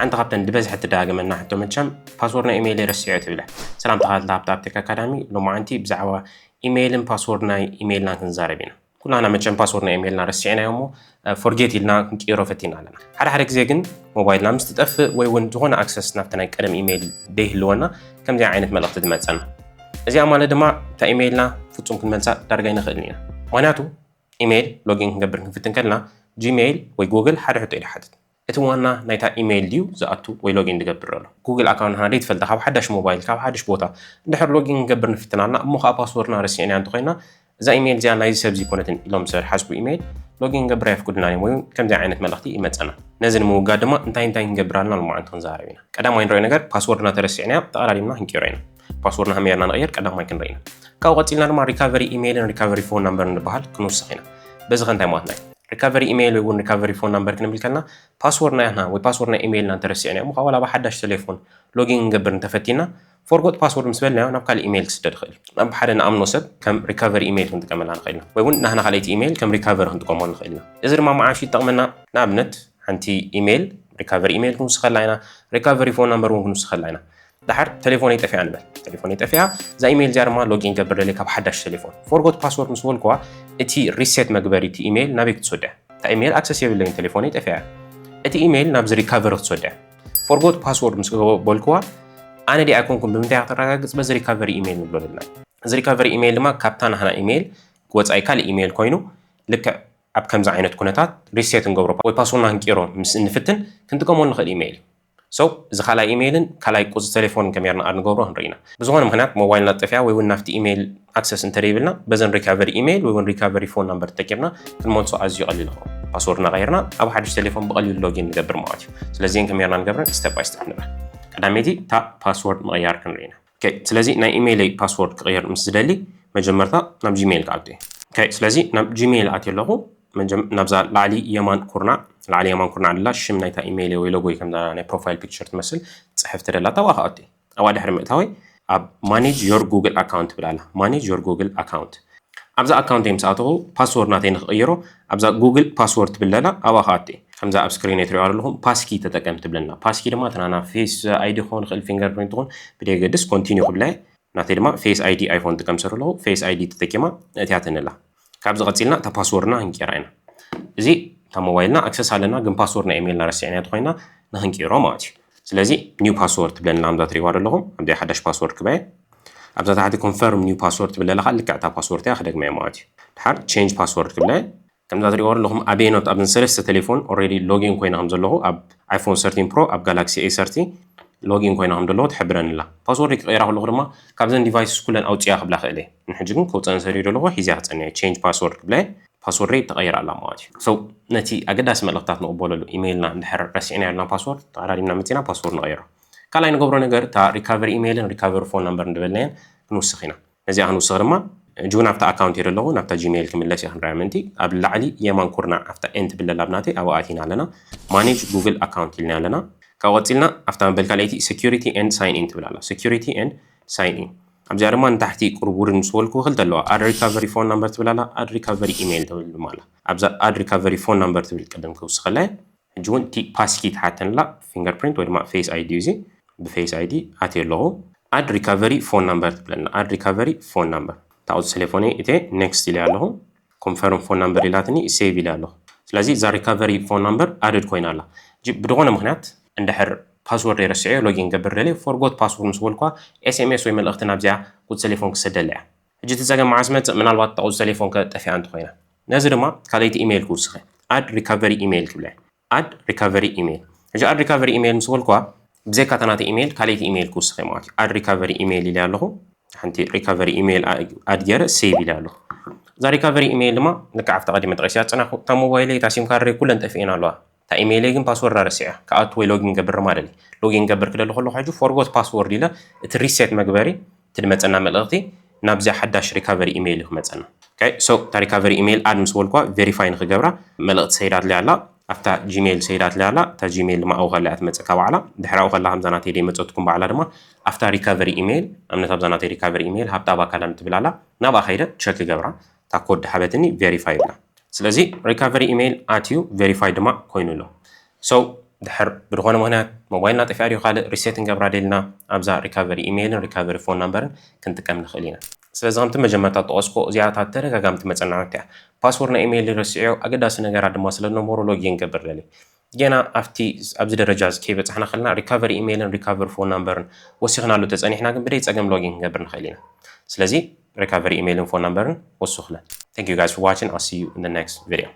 ሓንቲ ካብተን ዝበዝሐ ትደጋገመና ሕቶ መቸም ፓስወርድ ናይ ኢሜይል ረሲዐ ትብለ። ሰላም ተኸታተልቲ ሃብታ ኣፕቴክ ኣካዳሚ፣ ሎማዓንቲ ብዛዕባ ኢሜይልን ፓስወርድ ናይ ኢሜይልናን ክንዛረብ ኢና። ኩላና መቸም ፓስወርድ ናይ ኢሜይልና ረሲዕናዮ እሞ ፎርጌት ኢልና ክንቅይሮ ፈቲና ኣለና። ሓደ ሓደ ግዜ ግን ሞባይልና ምስ ትጠፍእ ወይ እውን ዝኾነ ኣክሰስ ናብቲ ናይ ቀደም ኢሜይል ደይህልወና ከምዚኣ ዓይነት መልእኽቲ ትመፀና። እዚኣ ማለት ድማ እታ ኢሜይልና ፍጹም ክንመልሳ ዳርጋ ኣይንኽእልን ኢና። ምክንያቱ ኢሜይል ሎጊን ክንገብር ክንፍትን ከለና ጂሜይል ወይ ጉግል ሓደ ሕቶ እዩ ዝሓትት። እቲ ዋና ናይታ ኢሜይል ድዩ ዝኣቱ ወይ ሎጊን ዝገብር ዘሎ? ጉግል ኣካውንት ንሕና ዘይትፈልጣ ካብ ሓዳሽ ሞባይል ካብ ሓድሽ ቦታ እንድሕር ሎጊን ክንገብር ንፍትን ኣለና እሞ ከዓ ፓስወርድና ረሲዕናያ እንተኮይና እዛ ኢሜይል እዚኣ ናይዚ ሰብ ዘይኮነትን ኢሎም ዝሓስቡ ኢሜይል ሎጊን ክንገብር ኣየፍቅዱልናን እዮም ወይ እውን ከምዚ ዓይነት መልእኽቲ ይመፀና። ነዚ ንምውጋድ ድማ እንታይ እንታይ ክንገብር ኣለና ሎማዓንቲ ክንዛረብ ኢና። ቀዳማይ ንሪኦ ነገር ፓስወርድና ተረሲዕናያ ጠቕላሊልና ክንቅይሮ ኢና። ፓስወርድና ከመይ ጌርና ንቕይር ቀዳማይ ክንርኢ ኢና። ካብኡ ቀፂልና ድማ ሪካቨሪ ኢሜይልን ሪካቨሪ ፎን ናምበርን ዝበሃል ክንውስኽ ኢና። በዚ ከ እንታይ ማለትና እዩ? ሪካቨሪ ኢሜይል ወይ እውን ሪካቨሪ ፎን ናምበር ክንብል ከለና ፓስወርድ ናትና ወይ ፓስወርድ ናይ ኢሜይልና እንተረሲዕናዮ እሞ ዋላ ብሓዳሽ ቴሌፎን ሎጊን ክንገብር እንተፈቲና ፎርጎት ፓስወርድ ምስ በልናዮ ናብ ካልእ ኢሜይል ክስደድ ይኽእል እዩ። ናብ ሓደ ንኣምኖ ሰብ ከም ሪካቨሪ ኢሜይል ክንጥቀመላ ንኽእል ኢና ወይ እውን ናህና ካልኣይቲ ኢሜይል ከም ሪካቨሪ ክንጥቀመሉ ንኽእል ኢና። እዚ ድማ መዓሽ ይጠቕመና። ንኣብነት ሓንቲ ኢሜይል ሪካቨሪ ኢሜይል ክንውስኸላ ኢና፣ ሪካቨሪ ፎን ናምበር እውን ክንውስኸላ ኢና። ደሓር ቴሌፎነይ ጠፊኣ ንበል። ቴሌፎነይ ጠፊኣ፣ እዛ ኢሜይል እዚኣ ድማ ሎጊን ገብር ደልየ ካብ ሓዳሽ ቴሌፎን። ፎርጎት ፓስወርድ ምስ በልኩዋ እቲ ሪሴት መግበሪ እቲ ኢሜይል ናበይ ክትሰዶ እያ? እታ ኢሜይል ኣክሰስ የብለይን፣ ቴሌፎነይ ጠፊኣ እያ። እቲ ኢሜይል ናብዚ ሪካቨሪ ክትሰዶ እያ። ፎርጎት ፓስወርድ ምስ በልኩዋ ኣነ ዲኣ ኣይኮንኩን ብምንታይ እያ ከተረጋግፅ? በዚ ሪካቨሪ ኢሜይል ንብሎ ዘለና። እዚ ሪካቨሪ ኢሜይል ድማ ካብታ ናህና ኢሜይል ወፃኢ ካልእ ኢሜይል ኮይኑ ልክዕ ኣብ ከምዚ ዓይነት ኩነታት ሪሴት ንገብሮ ወይ ፓስወርድና ክንቅይሮ ምስ እንፍትን ክንጥቀመሉ ንኽእል ኢሜይል እዩ። So እዚ ካልኣይ ኢሜይልን ካልኣይ ቁፅሪ ቴሌፎንን ከመይ ጌርና ኣድ ንገብሮ ክንርኢ ኢና። ብዝኾነ ምኽንያት ሞባይልና ጠፊኣ ወይ እውን ናብቲ ኢሜይል ኣክሰስ እንተደይብልና በዘን ሪካቨሪ ኢሜይል ወይ እውን ሪካቨሪ ፎን ናምበር ተጠቂምና ክንመልሶ ኣዝዩ ቀሊል ይኸውን። ፓስወርድና ቀይርና ኣብ ሓድሽ ቴሌፎን ብቐሊሉ ሎጊን ንገብር ማለት እዩ። ስለዚ እዚን ከመይ ጌርና ንገብረን ስቴፕ ባይ ስቴፕ ንበል። ቀዳመይቲ እታ ፓስወርድ ምቕያር ክንርኢ ኢና። ኦኬ፣ ስለዚ ናይ ኢሜይለይ ፓስወርድ ክቕይር ምስ ዝደሊ መጀመርታ ናብ ጂሜይል ክኣቱ እየ። ኦኬ፣ ስለዚ ናብ ጂሜይል ኣትየ ኣለኹ። መጀም-፣ ናብዛ ላዕሊ የማን ኩርናዕ፣ ላዕሊ የማን ኩርናዕ ደላ ሽም ናይታ ኢሜይለይ ወይ ሎጎይ ከምዛ ናይ ፕሮፋይል ፒክቸር ትመስል ጽሕፍቲ ደላ ኣብኣ ክኣቱ እየ። ኣብኣ ድሕሪ ምእታወይ ኣብ ማኔጅ ዮር ጉግል ኣካውንት ትብል ኣላ። ማኔጅ ዮር ጉግል ኣካውንት። ኣብዛ ኣካውንተይ ምስ ኣተኹ ፓስወርድ ናተይ ንክቕይሮ ኣብዛ ጉግል ፓስወርድ ትብል ደላ ኣብኣ ክኣቱ እየ። ከምዛ ኣብ ስክሪነይ ትሪእዋ ዘለኹም ፓስኪ ተጠቀም ትብለና። ፓስኪ ድማ እታ ናና ፌስ ኣይዲ ክኸውን ይኽእል፣ ፊንገር ፕሪንት ይኹን ብደየገድስ ኮንቲኒው ክብላ እየ። ናተይ ድማ ፌስ ኣይዲ ኣይፎን ጥቀም ስለ ዘለኹ ፌስ ኣይዲ ተጠቂማ እቲኣትኒ ኣላ። ካብዚ ቀፂልና እታ ፓስወርድና ክንቅይራ ኢና። እዚ እታ ሞባይልና ኣክሰስ ኣለና፣ ግን ፓስወርድ ናይ ኢሜይልና ረሲዕናያ ተኾይና ንክንቅይሮ ማለት እዩ። ስለዚ ኒው ፓስወርድ ትብለኒ ኣላ፣ ከምዛ ትሪእዋ ዘለኹም ኣብዚኣ ሓዳሽ ፓስወርድ ክበየ። ኣብዛ ታሕቲ ኮንፈርም ኒው ፓስወርድ ትብል ዘላ ከዓ ልክዕ እታ ፓስወርድ እያ ክደግማ እየ ማለት እዩ። ድሓር ቼንጅ ፓስወርድ ክብለ እየ። ከምዛ ትሪእዋ ዘለኹም ኣበየኖት ኣብዘን ሰለስተ ቴሌፎን ኦልሬዲ ሎጊን ኮይነ ከም ዘለኹ ኣብ ኣይፎን ሰርቲን ፕሮ ኣብ ጋላክሲ ኤ ሰርቲ ሎጊን ኮይነ ከም ዘለኹ ትሕብረኒ ኣላ። ፓስወርድ ክቕይራ ከለኹ ድማ ካብዘን ዲቫይስስ ኩለን ኣውፅያ ክብላ ክእል እየ። ንሕጂ ግን ከውፀአን ሰሪዩ ዘለኹ ሒዝያ ክፀንሕ እየ። ቼንጅ ፓስወርድ ክብለ ፓስወርደይ ተቐይራ ኣላ ማለት እዩ። So ነቲ ኣገዳሲ መልእኽትታት ንቕበለሉ ኢሜይልና እንድሕር ረሲዕናዮ ኣለና ፓስወርድ ተቐዳዲምና መፂና ፓስወርድ ንቐይሮ። ካልኣይ ንገብሮ ነገር እታ ሪካቨሪ ኢሜይልን ሪካቨሪ ፎን ናምበር እንደበልናየን ክንውስኽ ኢና። ነዚኣ ክንውስኽ ድማ ሕጂ እውን ኣብታ ኣካውንት እየ ዘለኹ፣ ናብታ ጂሜይል ክምለስ እየ ክንርኣያ ምእንቲ። ኣብ ላዕሊ የማን ኩርናዕ ኣብታ ኤን ትብል ዘላ ኣብ ናተይ ኣብኣ ኣቲና ኣለና። ማኔጅ ጉግል ኣካውንት ኢልና ኣለና። ካብኡ ቀፂልና ኣብታ መበል ካልኣይቲ ሴኩሪቲ ኤንድ ሳይን ኢን ትብል ኣላ። ሴኩሪቲ ኤንድ ሳይን ኢን ኣብዚኣ ድማ ንታሕቲ ቁሩብ ውርድ ምስ በልኩ ክልተ ኣለዋ። ኣድ ሪካቨሪ ፎን ናምበር ትብል ኣላ፣ ኣድ ሪካቨሪ ኢሜይል ትብል ድማ ኣላ። ኣብዛ ኣድ ሪካቨሪ ፎን ናምበር ትብል ቅድም ክውስኸላ እየ። ሕጂ እውን እቲ ፓስኪ ትሓተንላ ፊንገር ፕሪንት ወይ ድማ ፌስ ኣይዲ እዩ። እዚ ብፌስ ኣይዲ ኣትየ ኣለኹ። ኣድ ሪካቨሪ ፎን ናምበር ትብለና። ኣድ ሪካቨሪ ፎን ናምበር እታ ቁፅሪ ቴሌፎነይ እትየ ኔክስት ኢለ ኣለኹ። ኮንፈርም ፎን ናምበር ኢላትኒ ሴቭ ኢለ ኣለኹ። ስለዚ እዛ ሪካቨሪ ፎን ናምበር ኣድድ ኮይና ኣላ። ሕጂ ብዝኾነ ምኽንያት እንድሕር ፓስወርድ ረሲዐ ሎጊን ገብር ደልየ ፎርጎት ፓስወርድ ምስ በልኳ ኤስኤምኤስ ወይ መልእኽቲ ናብዚኣ ቁፅሪ ቴሌፎን ክሰደላ እያ። ሕጂ እቲ ፀገም መዓስ መፅእ? ምናልባት እታ ቁፅሪ ቴሌፎን ከ ጠፊኣ እንተኾይና። ነዚ ድማ ካልኣይቲ ኢሜይል ክውስኸ ኣድ ሪካቨሪ ኢሜይል ክብለ ኣድ ሪካቨሪ ኢሜይል። ሕጂ ኣድ ሪካቨሪ ኢሜይል ምስ በልኳ ብዘይካ እታ ናተይ ኢሜይል ካልኣይቲ ኢሜይል ክውስኸ ማለት እዩ። ኣድ ሪካቨሪ ኢሜይል ኢለ ኣለኹ። ሓንቲ ሪካቨሪ ኢሜይል ኣድ ገይረ ሴቭ ኢለ ኣለኹ። እዛ ሪካቨሪ ኢሜይል ድማ ልክዕ ኣብታ ቀዲመ ጠቒሰያ ዝፀናሕኩ እታ ሞባይለይ እታ ሲም ካርደይ ኩለን ጠፊኤን ኣለዋ። እታ ኢሜይለይ ግን ፓስወርድ ረሲዐ ክኣቱ ወይ ሎጊን ገብር ማደሊ። ሎጊን ገብር ክደሊ ከለኹ ሕጂ ፎርጎት ፓስወርድ ኢለ እቲ ሪሴት መግበሪ እቲ ዝመፀና መልእኽቲ ናብዚኣ ሓዳሽ ሪካቨሪ ኢሜይል እዩ ክመፀና። ኦኬ፣ so እታ ሪካቨሪ ኢሜይል ኣድ ምስ በልኳ ቬሪፋይ ንክገብራ መልእኽቲ ሰይዳትለይ ኣላ። ኣብታ ጂሜይል ሰይዳትለይ ኣላ። እታ ጂሜይል ድማ ኣብኡ ከላ እያ ትመፅእ ካብ ባዕላ። ድሕሪ ኣብኡ ከላ ከምዛ ናተይ ደይመፀትኩም ባዕላ ድማ ኣብታ ሪካቨሪ ኢሜይል፣ ኣብነት ኣብዛ ናተይ ሪካቨሪ ኢሜይል ሃብታ ኣባካዳሚ ትብል ኣላ። ናብኣ ከይደ ቸክ ገብራ። እታ ኮድ ሃበትኒ ቬሪፋይ ይብላ። ስለዚ ሪካቨሪ ኢሜይል ኣትዩ ቬሪፋይ ድማ ኮይኑ ኣሎ። So ድሕር ብዝኾነ ምኽንያት ሞባይልና ጠፊኣ ድዩ ካልእ reset ክንገብራ ደልና ኣብዛ recovery email ን recovery phone number ን ክንጥቀም ንኽእል ኢና። ስለዚ ከምቲ መጀመርታ ጠቐስኮ እዚኣታት ተደጋጋምቲ መጸናዕቲ እያ። Password ናይ email ረሲዑ ኣገዳሲ ነገራት ድማ ስለ ዝነበሩ login ክገብር ደሊ። ጌና ኣብቲ ኣብዚ ደረጃ እዚ ከይበጻሕና ከለና recovery email ን recovery phone number ን ወሲኽናሉ ተጸኒሕና ግን ብደይ ጸገም login ክንገብር ንኽእል ኢና። ስለዚ recovery email ን phone number ን ወስኹለን። Thank you guys for watching. I'll see you in the next video.